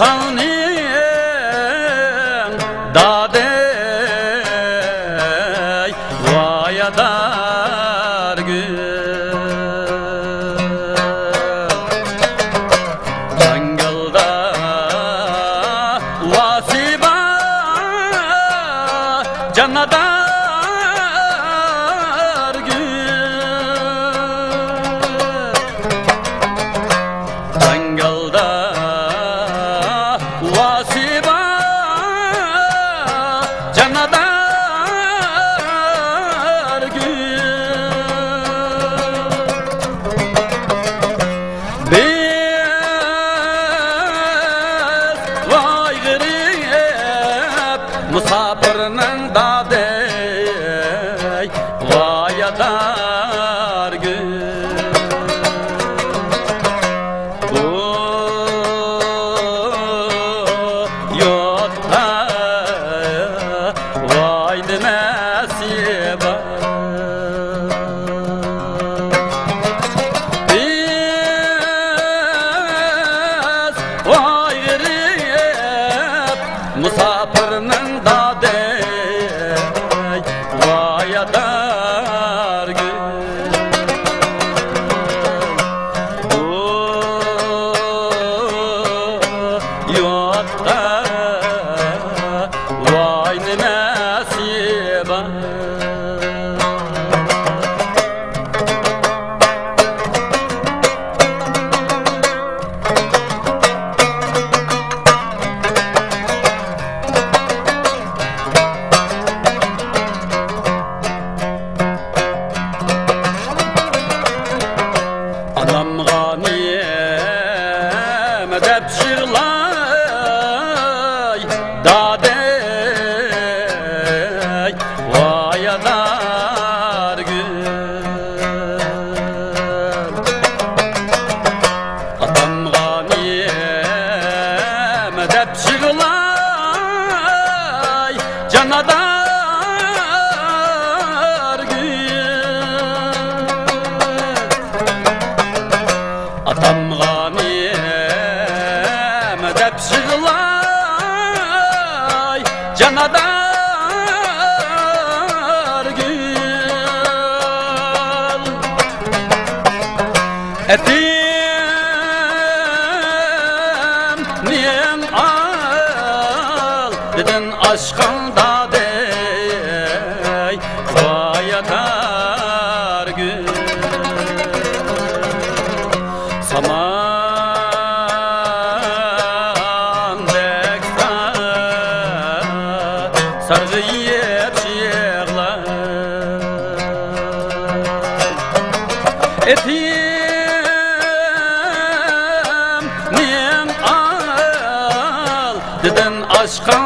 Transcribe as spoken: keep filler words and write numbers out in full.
تاڭنىڭ دادەي ۋايادار گۈل. جاڭگالدا ۋاسى بار جانادار گۈل. جاڭگالدا ۋاسى بار جانادار گۈل. بىز ۋايغىرىپ مۇساپىرنىڭ دادەي ۋايادار گۈل. بۇ يۇرتتا ۋاي نېمىسى بار؟ بىز ۋايغىرىپ مۇساپىرنىڭ دادەي ۋايادار گۈل. بۇ يۇرتتا ۋاي نېمىسى بار؟ ئانامغا نېمە دەپ يىغلاي دادەي ۋايادار گۈل. ئاتامغا نېمە دەپ يىغلاي جانادار گۈل. ئاتامغا نېمە دەپ يىغلاي جانادار گۈل. ئېتىمنىڭ ئالدىدىن ئاشقان دادەي ۋايادار گۈل. ساماندەك سارغىيىپ يىغلار. ئېتىمنىڭ ئالدىدىن ئاشقان